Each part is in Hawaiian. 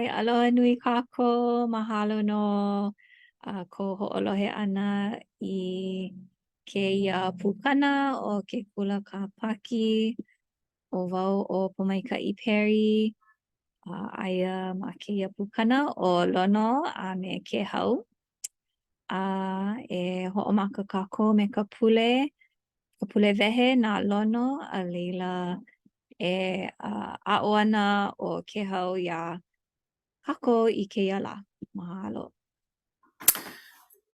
ʻAe, aloha nui kākou. Mahalo no uh, kou hoʻolohe ʻana i kēia pukana o ke kula kāpaki. ʻO wau ʻo Pōmaikaʻi Perry. Uh, aia ma kēia pukana ʻo Lono a me Kēhau. A e hoʻomaka kākou me ka pule, ka pule wehe na Lono, a laila e uh, aʻo ana ʻo Kēhau iā kākou i kēia lā. Mahalo.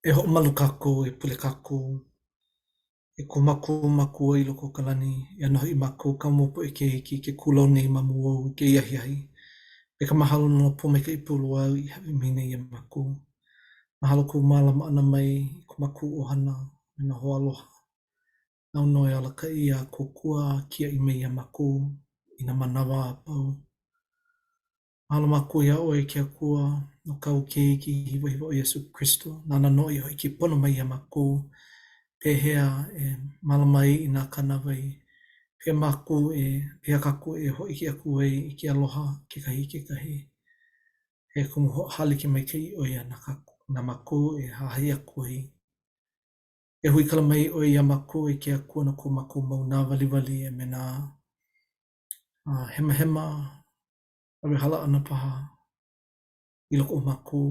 E hoʻomalu kākou, e pule kākou. E ko mākou Makua i loko o ka lani, eia nō hoʻi mākou kāu mau poʻe keiki ke kūlou nei ma mua ou i kēia ahiahi, me ka mahalo no nā pōmaikaʻi pau loa āu i hāʻawi mai nei iā mākou. Mahalo kou mālama ʻana mai i ko mākou ʻohana me nā hoaaloha. Nāu nō e alakaʻi a kōkua a kiaʻi mai iā mākou i nā manawa a pau. Mahalo mākou iā ʻoe e ke Akua no kāu Keiki hiwahiwa ʻo Iesū Kristo, nāna nō i hōʻike pono mai iā mākou pehea e mālama ai i nā kānāwai, pehea mākou e, pehea kākou e hōʻike aku ai i ke aloha kekahi i kekahi. He kumu hoʻohālike maikaʻi ʻo ia na kākou, na mākou e hahai aku ai. E huikala mai ʻoe iā mākou e ke Akua no ko mākou mau nāwaliwali a me nā hemahema lawehala ʻana paha i loko o mākou,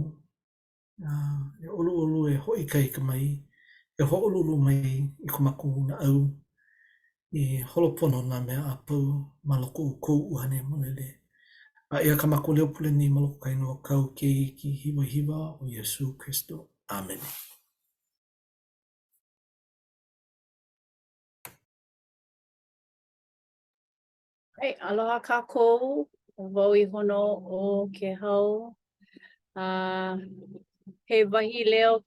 a e ʻoluʻolu e hoʻoikaika mai, e hōʻoluʻolu mai i ko mākou naʻau i holo pono nā mea a pau ma loko o kou ʻUhane Hemolele. A eia kā mākou leo pule nei ma loko o ka inoa o kāu Keiki hiwahiwa ʻo Iesū Kristo. ʻĀmene. Hey, aloha kākou, ʻo wau iho nō ʻo Kēhau. Uh, he wahi leo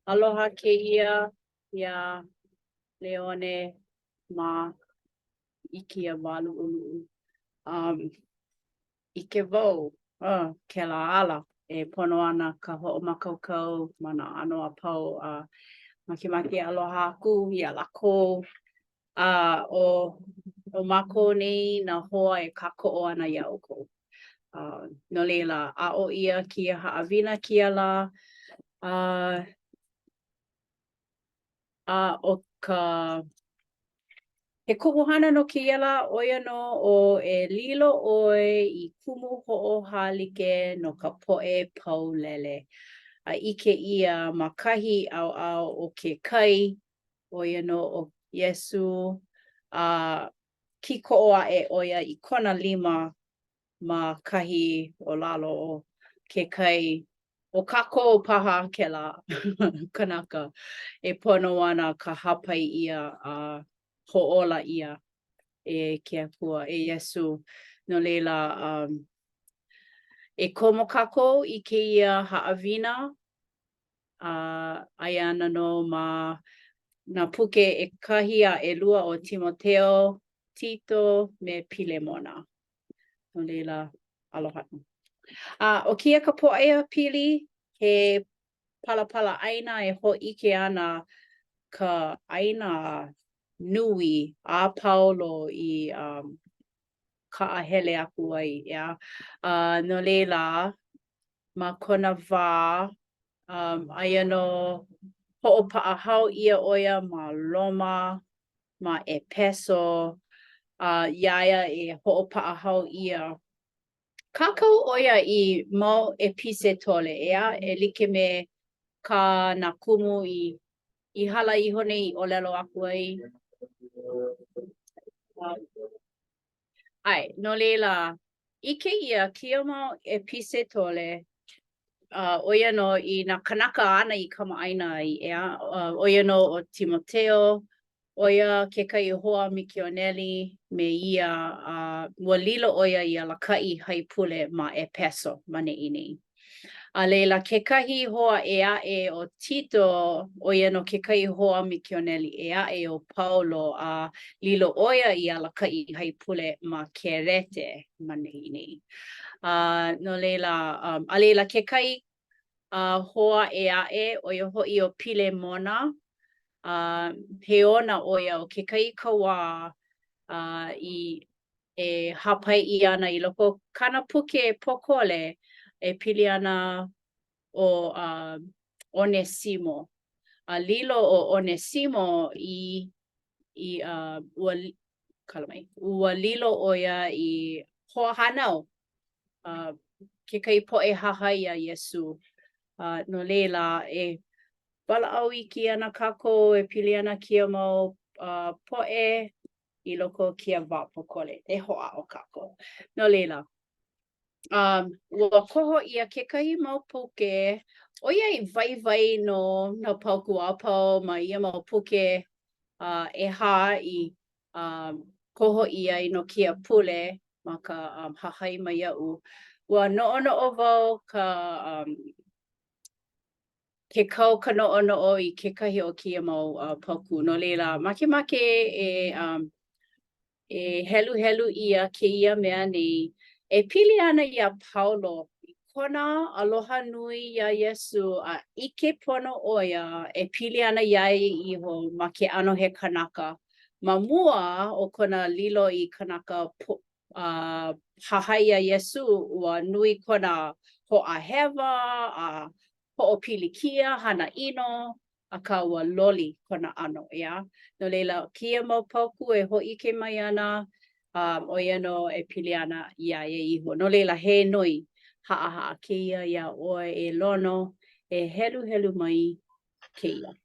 aloha kēia iā Leone mā i kēia wā luʻuluʻu. Um, ʻike wau, uh, kēlā ala e pono ana ka hoʻomākaukau ma nā ʻano a pau a makemake aloha aku iā lākou. A ʻo, ʻo mākou nei nā hoa e kākoʻo ana iā ʻoukou. Uh, no laila, aʻo ʻia kēia haʻawina kēia lā. Uh, a ʻo ka ke kumuhana no kēia lā, ʻo ia nō ʻo e lilo ʻoe i kumu hoʻohālike no ka poʻe paulele. A ʻike ʻia ma kahi ʻaoʻao o ke kai, ʻo ia nō ʻo Iesū, a kīkoʻo aʻe ʻo ia i kona lima ma kahi o lalo o ke kai. ʻO kākou paha kēlā kanaka e pono ana ka hāpai ʻia a hoʻōla ʻia e ke Akua, e Iesū. No laila, um, e komo kākou i kēia haʻawina a aia ana nō ma nā puke ʻekahi a ʻelua o Timoteo, Tito, me Pilemona. No laila, aloha nō. A ʻo kēia ka pōʻaiapili, he palapala ʻāina e hōʻike ana ka ʻāina nui a Paulo i um, kaʻahele aku ai, ʻeā. Uh, no laila, ma kona wā, um, aia nō hoʻopaʻahao ʻia ʻo ia ma Loma, ma ʻEpeso, a iā ia e hoʻopaʻahao ʻia, kākau ʻo ia i mau ʻepisetole, ʻeā, e like me kā nā kumu i i hala iho nei i ʻōlelo aku ai. ʻAe, no laila, ʻike ʻia kēia mau ʻepisetole, uh, ʻo ia nō i nā kanaka āna i kamaʻāina ai, ʻeā, uh, ʻo ia nō ʻo Timoteo, ʻo ia kekahi hoa mikioneli me ia, a uh, ua lilo ʻo ia i alakaʻi haipule ma ʻEpeso ma neʻi nei. A laila, kekahi hoa ʻē aʻe ʻo Tito, ʻo ia nō kekahi hoa mikioneli ʻē aʻe o Paulo, a lilo ʻo ia i alakaʻi haipule ma Kerete ma neʻi nei. A no laila, um, a laila kekahi uh, hoa ʻē aʻe, ʻo ia hoʻi ʻo Pilemona, uh, he ona ʻo ia o kekahi kauā uh, i. e hāpai ʻia ana i loko o kāna puke pōkole e pili ana ʻo uh, ʻOnesimo. A lilo ʻo ʻOnesimo i, i uh, ua, kala mai, ua lilo ʻo ia i hoahānau uh, kekahi poʻe hahai iā Iesū. Uh, no laila, e walaʻau iki ana kākou e pili ana kēia mau uh, poʻe i loko o kēia wā pōkole. E hoʻāʻo kākou. No laila, um, ua koho ʻia kekahi mau puke, ʻoiai waiwai nō nā paukū a pau ma ia mau puke uh, ʻehā i um, koho ʻia ai no kēia pule ma ka um, hahai mai iaʻu. Ua noʻonoʻo wau ka um, ke kau ka noʻonoʻo i kekahi o kēia mau uh, paukū. No laila, makemake e, um, e heluhelu ʻia kēia mea nei e pili ana iā Paulo i kona aloha nui iā Iesū a ʻike pono ʻo ia e pili ana iā ia iho ma ke ʻano he kanaka. Ma mua o kona lilo i kanaka uh, hahai iā Iesū, ua nui kona hoʻāhewa a hoʻopilikia, hana ʻino, akā ua loli kona ʻano, ʻeā? No laila, kēia mau paukū e hōʻike mai ana, um, ʻo ia nō e pili ana iā ia iho. No laila, he noi haʻahaʻa kēia iā ʻoe e Lono, e heluhelu mai kēia.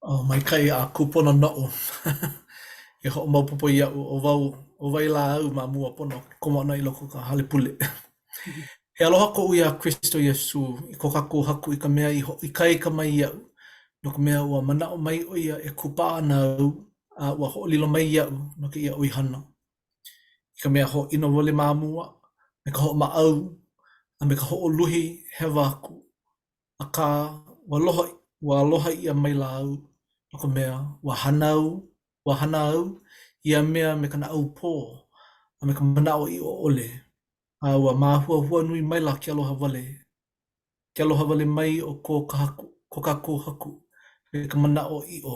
Oh, maikaʻi a kūpono noʻu. E hoʻomaopopo iaʻu ʻo wau, ʻo wai lā au ma mua pono ke komo ʻana i loko o ka hale pule. He aloha koʻu iā Kristo Iesū, i ko kākou Haku i ka mea i hoʻoikaika mai iaʻu, no ka mea, ua manaʻo mai ʻo ia e kūpaʻa ana au, a ua hoʻolilo mai iaʻu no kēia ʻoihana. I ka mea hōʻino wale ma mua, me ka hoʻomaʻau, a me ka hoʻoluhi hewa aku, Akā, ua aloha, ua aloha ʻia maila au, no ka mea, ua hana au, ua hana au ia mea me ka naʻaupō, a me ka manaʻoʻiʻo ʻole, a ua māhuahua nui maila ke aloha wale, ke aloha wale mai o ko ka Haku, ko kākou Haku, me ka manaʻoʻiʻo,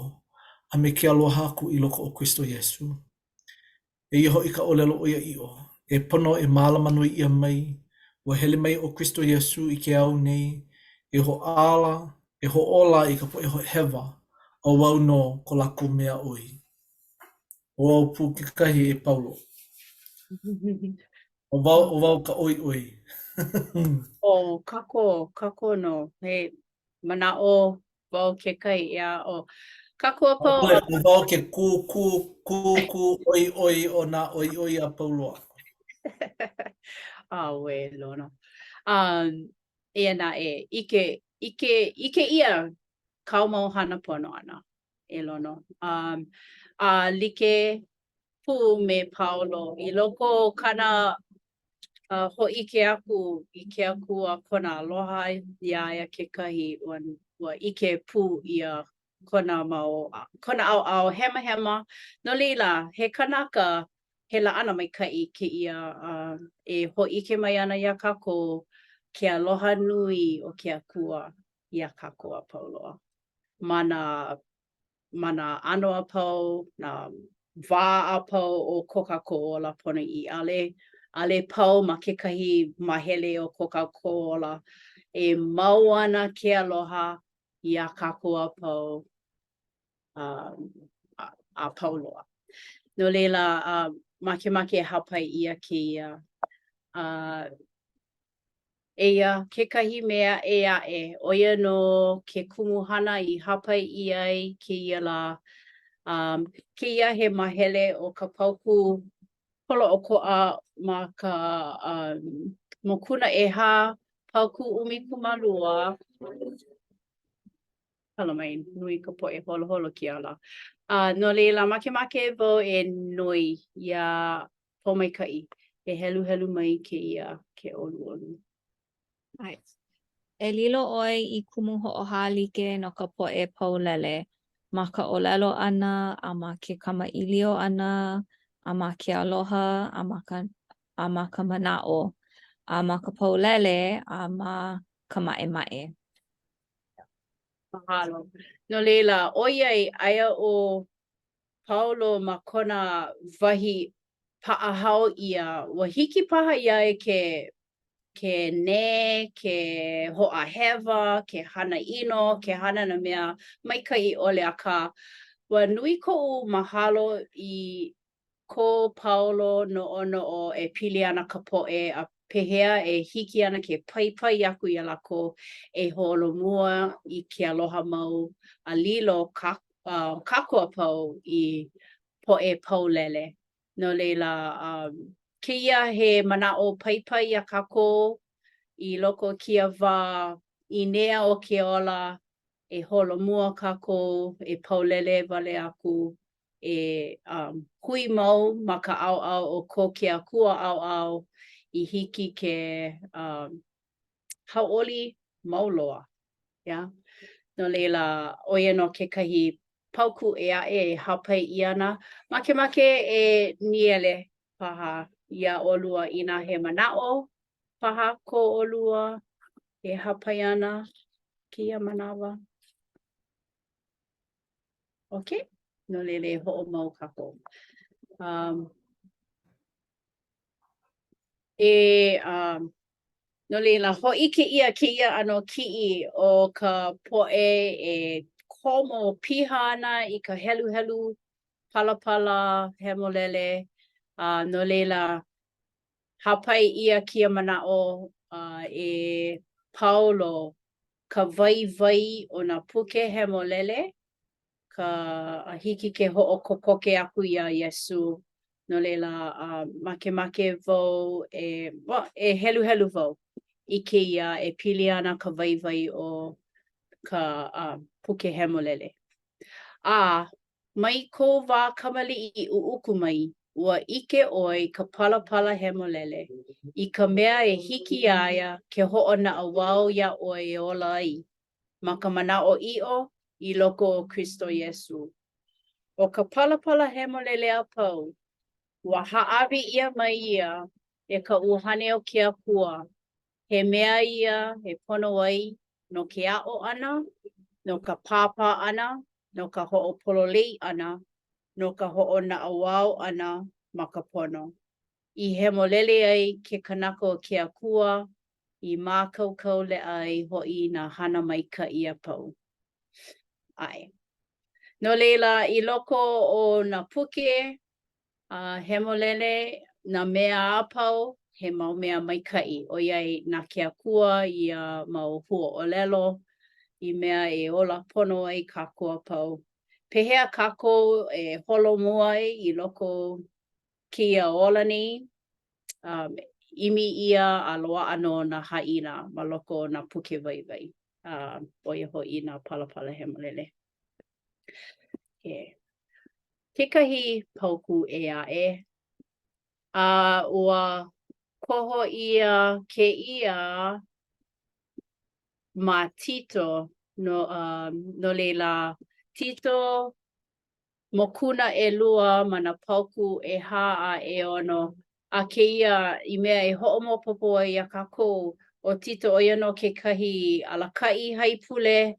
a me ke aloha aku i loko o Kristo Iesū. Eia hoʻi ka ʻōlelo ʻoiaʻiʻo, e pono e mālama nui ʻia mai, ua hele mai ʻo Kristo Iesū i ke ao nei, e hoʻāla, e hoʻōla i ka poʻe hewa, ʻo wau nō ko lākou mea ʻoi. ʻO au pū kekahi e Paulo. ʻO wau, ʻo wau ka ʻoiʻoi. ʻO kākou, kākou nō, he manaʻo wau kekahi, ʻeā, ʻo kākou a pau. ʻAʻole, ʻo wau ke kūkū, kūkū ʻoiʻoi o nā ʻoiʻoi a pau loa. ʻAuē, Lono. Um, eia naʻe, ʻike, ʻike, ʻike ʻia kāu mau hana pono ʻana, e Lono. Um, a like pū me Paulo i loko o kāna uh, hōʻike aku i ke Akua kona aloha iā ia kekahi, ua, ua ʻike pū ʻia kona mau, kona ʻaoʻao hemahema. No laila, he kanaka, he laʻana maikaʻi kēia uh, e hōʻike mai ana iā kākou ke aloha nui o ke Akua iā kākou a pau loa. Ma nā ma nā ʻano a pau, nā wā a pau o ko kākou ola ponoʻī, ʻaʻole, ʻaʻole pau ma kekahi māhele o ko kākou ola. E mau ana ke aloha iā kākou a pau, um, a, a pau loa. No laila, uh, makemake e hāpai ʻia kēia. Uh, Eia kekahi mea ʻē aʻe, ʻo ia nō ke kumuhana i hāpai ʻia ai kēia lā. Um, kēia he māhele o ka paukū holoʻokoʻa ma ka um, mokuna ʻehā, paukū 12. Kala mai, nui ka poʻe holoholo kēia lā. Uh, no laila, makemake wau e noi iā Pōmaikaʻi, e heluhelu mai kēia ke ʻoluʻolu. ʻAe. E lilo ʻoe i kumu hoʻohālike no ka poʻe paulele ma ka ʻōlelo ʻana, a ma ke kamaʻilio ʻana, a ma ke aloha, a ma ka, a ma ka manaʻo, a ma ka paulele, a ma ka maʻemaʻe. Mahalo. No laila, ʻoiai aia ʻo Paulo ma kona wahi. paʻahao ʻia, ua hiki paha iā ia ke ke nē, ke hoʻāhewa, ke hana ʻino, ke hana nā mea maikaʻi ʻole, akā, ua nui koʻu mahalo i ko Paulo noʻonoʻo e pili ana ka poʻe a pehea e hiki ana ke paipai aku iā lākou e holomua i ke aloha mau a lilo kā, uh, kākou a pau i poʻe paulele. No laila, um, kēia he manaʻo paipai iā kākou i loko o kēia wā ʻīnea o ke ola e holomua kākou, e paulele wale aku, e um, hui mau ma ka ʻaoʻao o ko ke Akua ʻaoʻao i hiki ke um, hauʻoli mau loa. Yeah? No laila, ʻo ia nō kekahi paukū ʻē aʻe e hāpai ʻia ana. Makemake e nīele paha iā ʻolua inā he manaʻo paha ko ʻolua e hāpai ana kēia manawa. Okay, no laila e hoʻomau kākou. Um, e, um, no laila, hōʻike ʻia kēia ʻano kiʻi o ka poʻe e komo piha ana i ka heluhelu palapala hemolele, a no laila, hāpai ʻia kēia manaʻo uh, e Paulo ka waiwai o nā puke hemolele, ka a hiki ke hoʻokokoke aku iā Iesū. No laila, uh, makemake wau e, well, e heluhelu wau i kēia e pili ana ka waiwai o ka uh, puke hemolele. A mai kou wā kamaliʻi ʻuʻuku mai, ua ʻike ʻoe i ka palapala hemolele, i ka mea e hiki iā ia ke hoʻonaʻauao iā ʻoe e ola ai ma ka manaʻoʻiʻo i loko o Kristo Iesū. ʻO ka palapala hemolele a pau, ua hāʻawi ʻia mai ia e ka ʻUhane o ke Akua, he mea ia e pono ai no ke aʻo ʻana, no ka pāpā ʻana, no ka hoʻopololei ʻana, no ka hoʻonaʻauao ʻana ma ka pono, i hemolele ai ke kanaka o ke Akua, i mākaukau leʻa ai hoʻi i nā hana maikaʻi a pau. ʻAe. No laila, i loko o nā puke a hemolele nā mea a pau, he mau mea maikaʻi, ʻoiai na ke Akua ia mau huaʻōlelo i mea e ola pono ai kākou a pau. Pehea kākou e holomua ai i loko kēia ola nei? Um, ʻimi ʻia a loaʻa nō nā haʻina ma loko o nā puke waiwai, uh, ʻo ia hoʻi nā palapala hemolele. Okay. Kekahi paukū ʻē aʻe, a ua koho ʻia kēia ma Tito, no, uh, no laila, Tito mokuna ʻelua ma nā paukū ʻehā a ʻeono, a kēia i mea e hoʻomaopopo ai iā kākou, ʻo Tito ʻo ia nō kekahi alakaʻi haipule,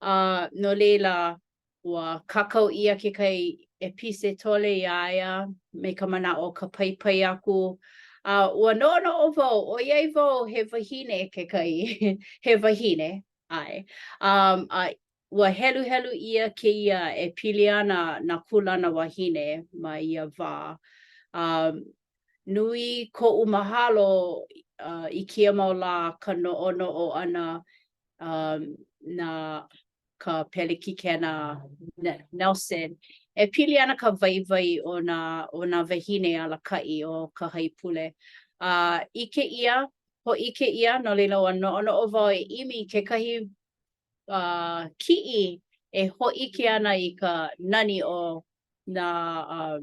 a no laila, Ua kākau ʻia kekahi ʻepisetole iā ia me ka manaʻo ka paipai aku. A ua noʻonoʻo wau, ʻoiai wau he wahine kekahi, he wahine, ʻae. Um, a ua heluhelu ʻia kēia e pili ana nā kūlana wahine ma ia wā. Um, nui koʻu mahalo uh, i kēia mau lā ka noʻonoʻo ʻana um, na ka pelekikena Nelson, e pili ana ka waiwai o nā o nā wāhine alakaʻi o ka haipule. A ʻike ʻia, hōʻike ʻia, no laila ua noʻonoʻo wau e ʻimi i kekahi uh, kiʻi e hōʻike ana i ka nani o nā uh,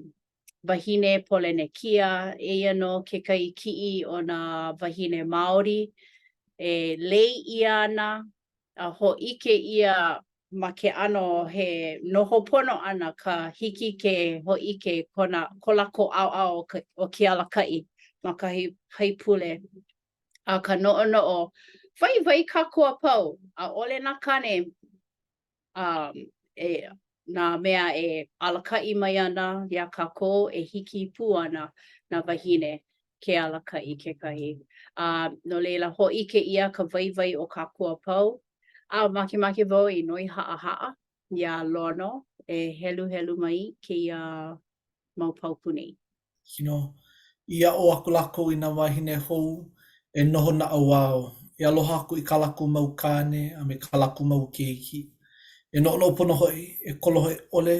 wāhine Polenekia, eia nō kekahi kiʻi o nā wāhine Maori e lei ʻia ana a hōʻike ʻia ma ke ʻano he noho pono ʻana ka hiki ke hōʻike kona ko lākou ʻaoʻao o ke alakaʻi ma ka haipule a ka noʻonoʻo waiwai kākou a pau ʻaʻole nā kāne um, e. nā mea e alakaʻi mai ana iā kākou e hiki pū ana nā wāhine ke alakaʻi kekahi. A no laila, hōʻike ʻia ka waiwai o kākou a pau. A makemake wau e noi haʻahaʻa iā Lono e heluhelu mai kēia mau paukū nei. You know, i aʻo aku lākou i nā wāhine hou e noho naʻauao, e aloha aku i kā lākou mau kāne a me kā lākou mau keiki. E noʻonoʻo pono hoʻi, e kolohe ʻole,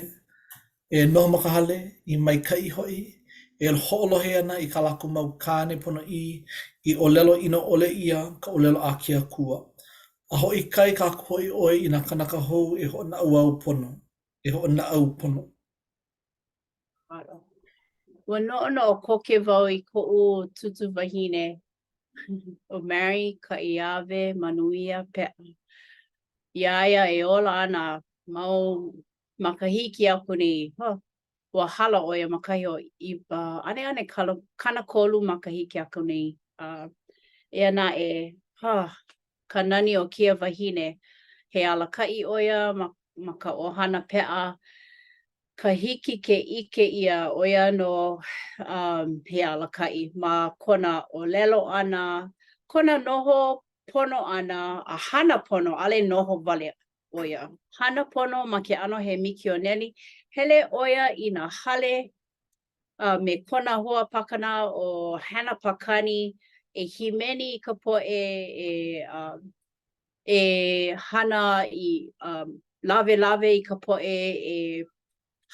e noho ma ka hale, i maikaʻi hoʻi, e hoʻolohe ana i kā lākou mau kāne ponoʻī, i ʻōlelo ʻino ʻole ʻia ka ʻōlelo a ke Akua. A hoʻoikaika aku hoʻi ʻoe i nā kānaka hou e hoʻonaʻauao pono, e hoʻonaʻau pono. Ua noʻonoʻo koke wau i koʻu tūtū wahine, ʻo Mary Kaʻiawe Manuia Peʻa. Iā ia e ola ana mau makahiki aku nei, huh, ua hala ʻo ia ma kahi o ʻaneʻane 30 makahiki aku nei. Uh, eia naʻe, huh, ka nani o kēia wahine, he alakaʻi ʻo ia ma, ma ka ʻohana Peʻa, ka hiki ke ʻike ʻia ʻo ia nō um, he alakaʻi ma kona ʻōlelo ʻana, kona noho pono ʻana, a hana pono, ʻaʻole noho wale ʻo ia. Hana pono ma ke ʻano he mikioneli, hele ʻo ia i nā hale uh, me kona hoa pakanā ʻo Hannah Pakani e hīmeni i ka poʻe e uh, e hana i um, lawelawe i ka poʻe e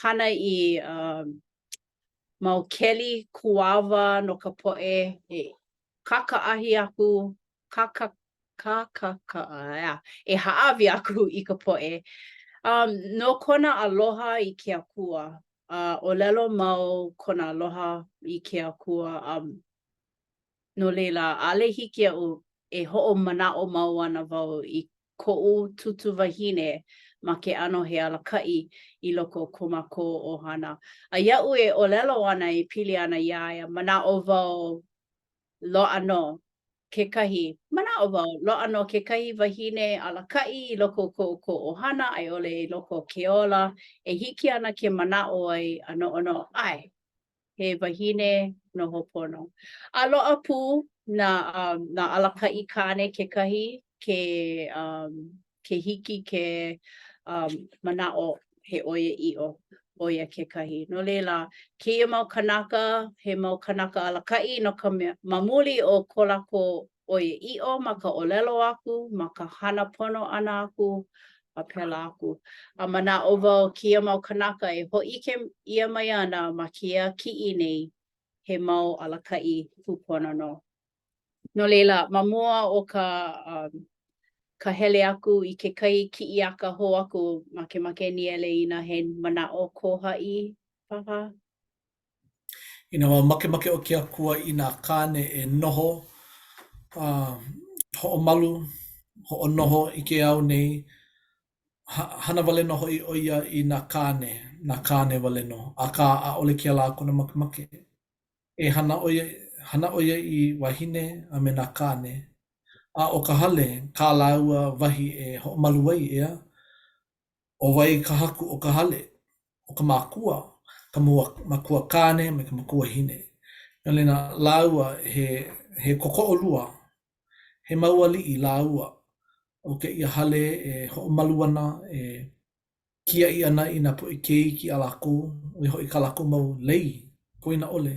hana i um, mau keli kuawa no ka poʻe e kākaʻahi aku, kāka, kākaka, e hāʻawi aku i ka poʻe. Um, no kona aloha i ke Akua, a uh, ʻōlelo mau kona aloha i ke Akua, um, No laila, ʻaʻole hiki iaʻu e hoʻomanaʻo mau ana wau i koʻu tūtū wahine ma ke ʻano he alakaʻi i loko o ko mākou ʻohana. A iaʻu e ʻōlelo ana e pili ana iā ia, manaʻo wau loaʻa nō kekahi, manaʻo wau, loaʻa nō kekahi wahine alakaʻi i loko o ko ʻoukou ʻohana a i ʻole i loko o ke ola e hiki ana ke manaʻo ai a noʻonoʻo, ʻae, he wahine noho pono. A loaʻa pū nā, um, nā alakaʻi kāne kekahi ke, um, ke hiki ke um, manaʻo he ʻoiaʻiʻo ʻo ia kekahi. No laila, kēia mau kanaka, he mau kanaka alakaʻi no ka mea, ma muli o ko lākou ʻoiaʻiʻo ma ka ʻōlelo aku, ma ka hana pono ʻana aku, a pēlā aku. A manaʻo wau kēia mau kanaka e hōʻike ʻia mai ana ma kēia kiʻi nei, he mau alakaʻi kūpono nō. No laila, ma mua o ka um, ka hele aku i kekahi kiʻiaka hou aku, makemake Niele inā he manaʻo ko haʻi paha? You know, makemake ʻo ke Akua i nā kāne e noho a hoʻomalu, hoʻonoho i ke ao nei. Ha, hana wale nō hoʻi ʻo ia i nā kāne, nā kāne wale nō. Akā, ʻaʻole kēlā kona makemake. E hana ʻo ia, hana ʻo ia i wāhine a me nā kāne. A ʻo ka hale kā lāua wahi e hoʻomalu ai, ʻeā? ʻO wai ka haku o ka hale? ʻO ka makua, ka makua kāne me ka makuahine. No laila, lāua he, he kōkoʻolua, he mau aliʻi lāua o kēia hale e hoʻomalu ana, e kiaʻi ana i nā poʻe keiki a lākou, ʻo ia hoʻi kā lākou mau lei poina ʻole.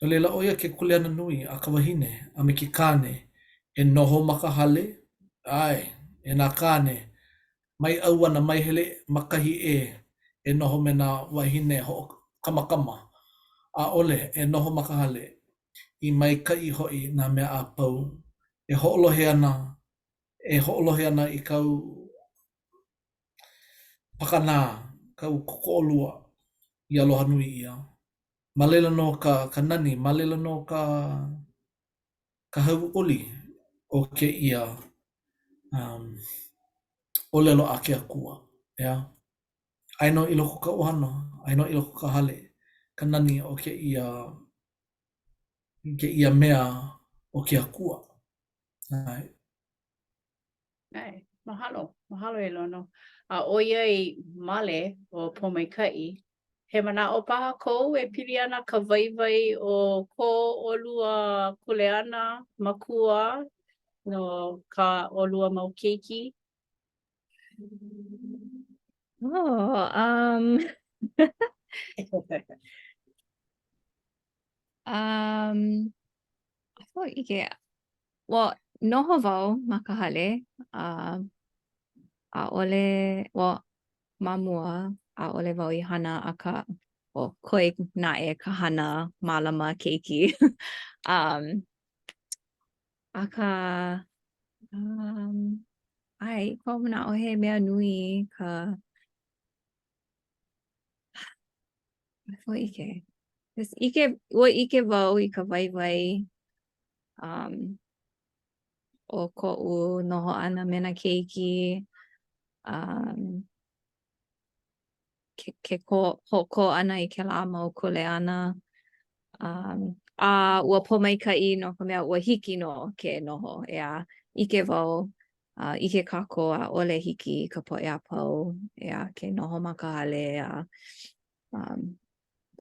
No laila, ʻo ia ke kuleana nui a ka wahine a me ke kāne e noho ma ka hale, ʻae, e nā kāne, Mai ʻauana, mai hele ma kahi ʻē e noho me nā wāhine hoʻokamakama, ʻaʻole, e noho ma ka hale, i maikaʻi hoʻi nā mea a pau, e hoʻolohe ana, e hoʻolohe ana i kāu pakanā, kāu kōkoʻolua i aloha nui ʻia. Ma laila nō ka, ka nani, ma laila nō ka. ka hauʻoli o kēia um, ʻōlelo a ke Akua, ʻeā? Aia nō i loko o ka ʻohana, aia nō i loko o ka hale, ka nani o kēia, kēia mea o ke Akua. ʻAe. ʻAe. Mahalo, mahalo e Lono. A ʻoiai male ʻo Pōmaikaʻi, he manaʻo paha kou e pili ana ka waiwai o ko ʻolua kuleana makua no kā ʻolua mau keiki? Oh, um, um, hōʻike, well, noho wau ma ka hale, a ʻaʻole, well, ma mua, ʻaʻole wau i hana akā, well, koe naʻe ka hana mālama keiki. Um, akā, um, ʻae, i koʻu manaʻo he mea nui ka hōʻike. Just ʻike, ua ʻike wau i ka waiwai um, o koʻu noho ʻana me nā keiki, um, ke, ke kō, hoʻokō ʻana i kēlā mau kuleana. Um, a ua pōmaikaʻi no ka mea ua hiki nō ke noho, ʻeā, ʻike wau, a ʻike kākou ʻaʻole hiki i ka poʻe a pau, ʻeā, ke noho ma ka hale a um,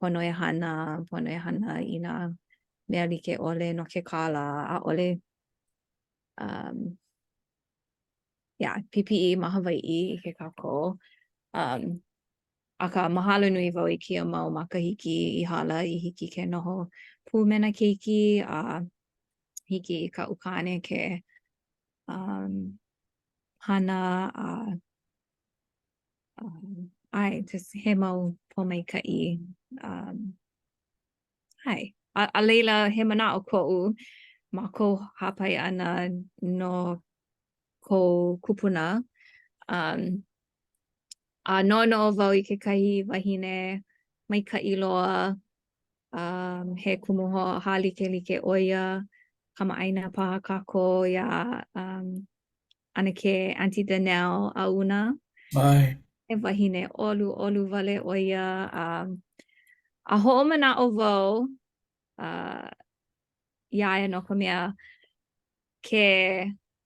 pono e hana, pono e hana i nā mea like ʻole no ke kālā, ʻaʻole um, yeah, pipiʻi ma Hawaiʻi i ke kākou. Um, akā, mahalo nui wau i kēia mau makahiki i hala i hiki ke noho pū me nā keiki a hiki i kaʻu kāne ke um, hana a um, ʻae, just he mau pōmaikaʻi. Um, ʻae. A, a laila, he manaʻo koʻu ma kou hāpai ʻana no kou kupuna. Um, a noʻonoʻo wau i kekahi wahine maikaʻi loa, um, he kumu hoʻohālikelike ʻo ia, kamaʻāina paha kākou iā um, ʻAnakē Aunty Danelle Auna. ʻAe. He wahine ʻoluʻolu wale ʻo ia. A, a hoʻomanaʻo wau uh, iā ia no ka mea ke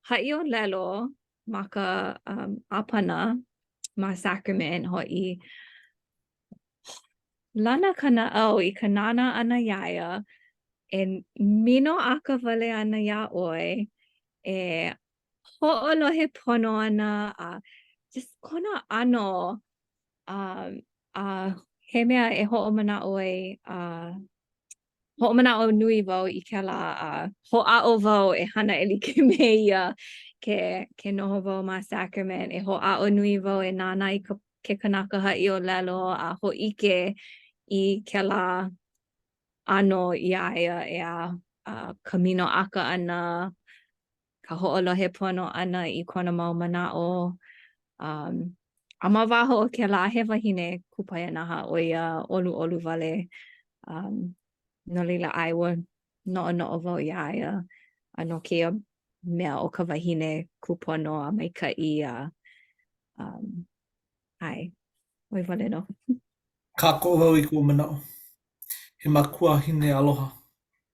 haʻiʻōlelo ma ka um, ʻāpana ma Sacrament hoʻi, lana ka naʻau i ka nānā ʻana iā ia e minoʻaka wale ana iā ʻoe, e hoʻolohe pono ana a just kona ʻano um, a he mea e hoʻomanaʻo ai a hoʻomanaʻo nui wau i kēlā a hoʻāʻo wau e hana e like me ia ke ke noho wau ma Sacrament e hoʻāʻo nui wau e nānā i ka ke kanaka haʻiʻōlelo a hōʻike i kēlā ʻano iā ia ʻeā, a ka minoʻaka ʻana, ka hoʻolohe pono ʻana i kona mau manaʻo. Um, a ma waho o kēlā, he wahine kupaianaha ʻo ia, ʻoluʻolu wale. Um, no laila, ʻae, ua noʻonoʻo wau iā ia a no kēia mea o ka wahine kūpono a maikaʻi a um, ʻae, ʻoe wale nō. Kākoʻo wau i kou manaʻo. He makuahine aloha.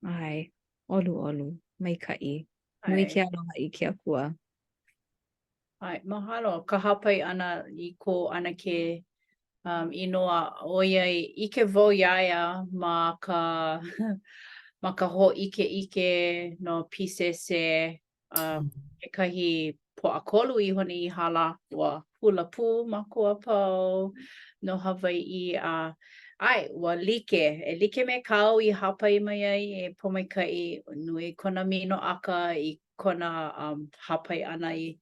ʻAe, ʻoluʻolu, maikaʻi. Nui ke aloha i ke Akua. ʻAe, mahalo ka hāpai ʻana i ko ʻanakē um, inoa, ʻoiai ʻike wau iā ia ma ka ma ka hōʻikeʻike no PCC a kekahi Pōʻakolu iho nei i hala, ua hula pū mākou a pau no Hawaiʻi a ʻae, ua like, e like me kāu i hāpai mai ai e Pōmaikaʻi, nui kona minoʻaka i kona um, hāpai ʻana i,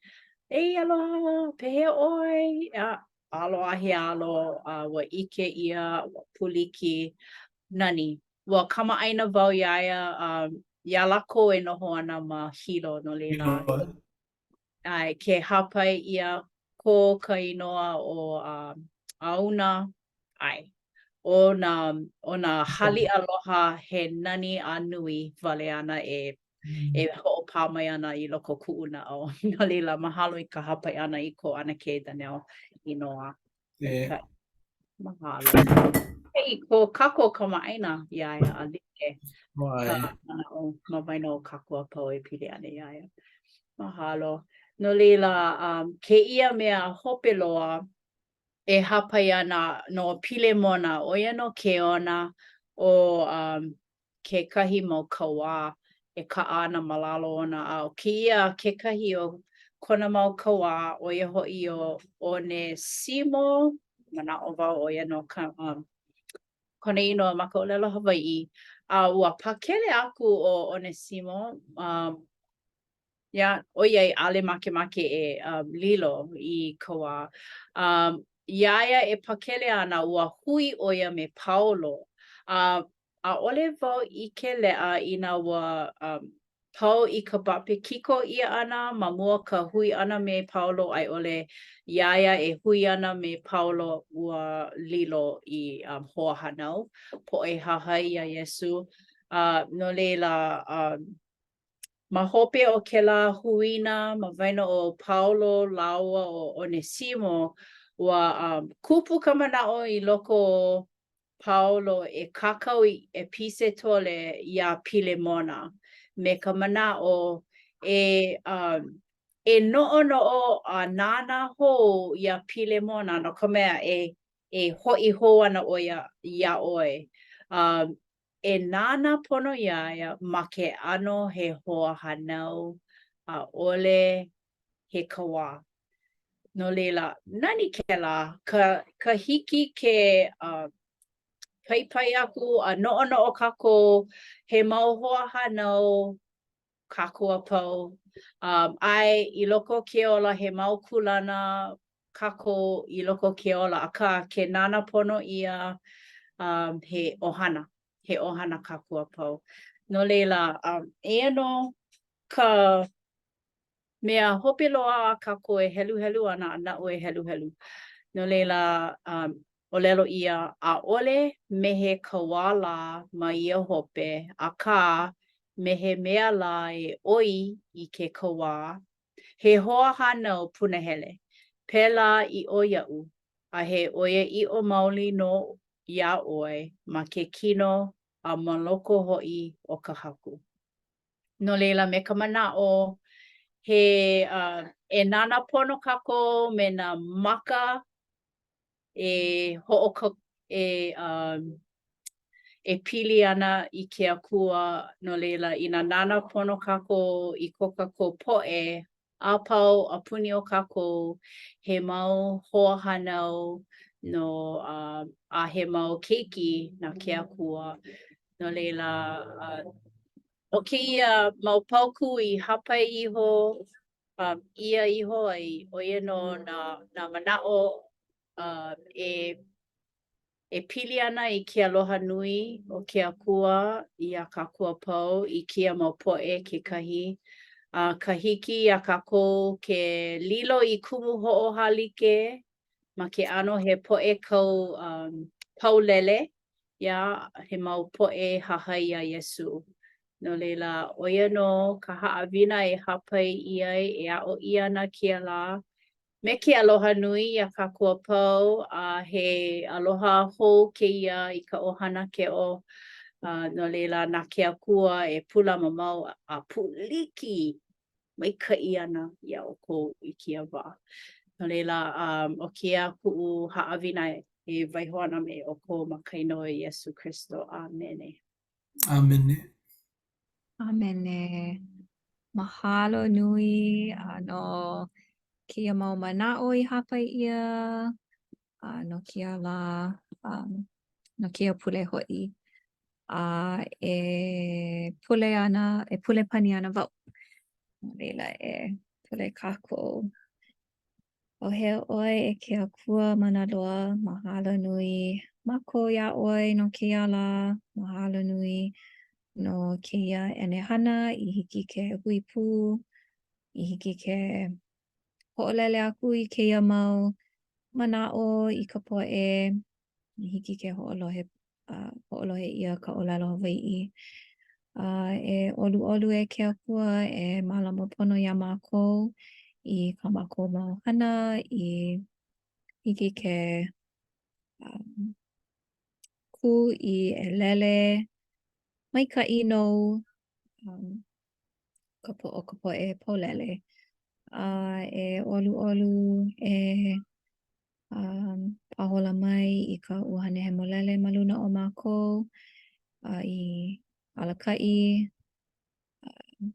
Ei, aloha, pehea ʻoe? A, alo a he alo, a ua ʻike ʻia, ua pūliki, nani. Ua kamaʻāina wau iā ia, um, iā lākou e noho ana ma Hilo, no laila, ʻae, ke hāpai ʻia ko ka inoa ʻo um, Auna, ʻae, ʻo nā, ʻo nā haliʻa aloha he nani a nui wale ana e e hoʻopā mai ana i loko o kuʻu naʻau. No laila, mahalo i ka hāpai ʻana i ko ʻAnakē Danelle inoa. E. Mahalo. Hey, ko kākou kamaʻāina iā ia a like ka manaʻo ma waena o kākou a pau e pili ana iā ia. Mahalo. No laila, um, kēia mea hope loa e hāpai ana no Pilemona, ʻo ia nō ke ona o um, kekahi mau kauā e kaʻa ana ma lalo ona, a ʻo kēia kekahi o kona mau kauā, ʻo ia hoʻi ʻo ʻOnesimo, manaʻo wau ʻo ia nō ka um, kona inoa ma ka ʻōlelo Hawaiʻi, a ua pakele aku ʻo ʻOnesimo, um, yeah, ʻoiai ʻaʻole makemake e um, lilo i kauā. Um, iā ia e pakele ana, ua hui ʻo ia me Paulo, a ʻaʻole wau ʻike leʻa inā ua um, pau i ka bapekiko ʻia ʻana ma mua ka hui ʻana me Paulo a i ʻole iā ia e hui ana me Paulo ua lilo i um, hoahānau, poʻe hahai iā Iesū. Uh, no laila, um, ma hope o kēlā huina ma waena o Paulo lāua ʻo ʻOnesimo, ua um, kupu ka manaʻo i loko o Paulo e kākau i ʻepisetole iā Pilemona me ka manaʻo e um, e noʻonoʻo a nānā hou iā Pilemona no ka mea e e hoʻi hou ana ʻo ia iā ʻoe. Um, e nānā pono iā ia ma ke ʻano he hoahānau, ʻaʻole he kauā. No laila, nani kēlā, ka, ka hiki ke uh, paipai aku a noʻonoʻo kākou he mau hoahānau kākou a pau. Um, ʻae, i loko o ke ola, he mau kūlana kākou i loko o ke ola, akā, ke nānā pono ʻia, um, he ʻohana, he ʻohana kākou a pau. No laila, um, eia nō ka mea hope loa a kākou e heluhelu ana a naʻu e heluhelu. No laila, um, ʻōlelo ʻia, ʻaʻole me he kauā lā ma ia hope, akā, me he mea lā e ʻoi i ke kauā, he hoahānau punahele, pēlā ʻiʻo iaʻu, a he ʻoiaʻiʻo maoli nō iā ʻoe ma ke kino a ma loko hoʻi o ka Haku. No laila, me ka manaʻo, he uh, e nānā pono kākou me nā maka e hoʻoka e um, e pili ana i ke Akua, no laila, inā nānā pono kākou i ko kākou poʻe a pau a puni o kākou, he mau hoahānau nō uh, a he mau keiki na ke Akua. No laila, uh, ʻo kēia mau paukū i hāpai iho um, ʻia iho ai, ʻo ia nō nā, nā manaʻo uh, e, e pili ana i ke aloha nui o ke Akua iā kākou a pau, i kēia mau poʻe kekahi. A ka hiki iā kākou ke lilo i kumu hoʻohālike ma ke ʻano he poʻe kau um, paulele, yeah, he mau poʻe hahai iā Iesū. No laila, ʻo ia nō ka haʻawina e hāpai ʻia ai, e aʻo ʻia ana kēia lā me ke aloha nui iā kākou a pau, a he aloha hou kēia i ka ʻohana Keʻo. Uh, no laila, na ke Akua e pūlama mau a pūliki maikaʻi ana iā ʻoukou i kēia wā. No laila, um, ʻo kēia kuʻu haʻawina e waiho ana me ʻoukou ma ka inoa o Iesū Kristo. ʻĀmene. ʻĀmene. ʻĀmene. Mahalo nui uh, no kēia mau manaʻo i hāpai ʻia uh, no kēia lā, um, no kēia pule hoʻi. A e pule ana, e pule pani ana wau. No laila e pule kākou. ʻAuhea ʻoe e ke Akua mana loa, mahalo nui mākou iā ʻoe no kēia lā, mahalo nui no kēia ʻenehana i hiki ke hui pū, i hiki ke hoʻolele aku i kēia mau manaʻo i ka poʻe, i hiki ke hoʻolohe uh, hoʻolohe ʻia ka ʻōlelo Hawaiʻi. A uh, e ʻoluʻolu e ke Akua e mālama pono iā mākou i kā mākou mau hana i hiki ke um, kū i ʻelele maikaʻi nou um, ka po o ka poʻe paulele. A e ʻoluʻolu e um, pāhola mai i ka ʻUhane Hemolele ma luna o mākou a i alakaʻi uh,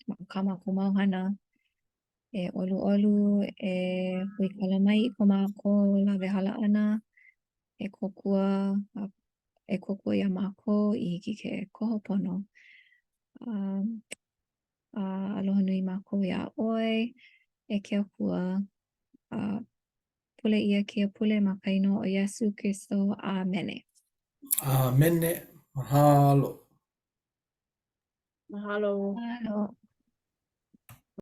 ma kā mākou mau hana. E ʻoluʻolu e huikala mai i ko mākou lawehala ʻana, e kōkua e kōkua iā mākou i hiki ke koho pono. Um, a aloha nui mākou iā ʻoe, e ke Akua. A pule ʻia kēia pule ma ka inoa o Iesū Kristo. ʻĀmene. ʻĀmene. Mahalo. Mahalo. Mahalo.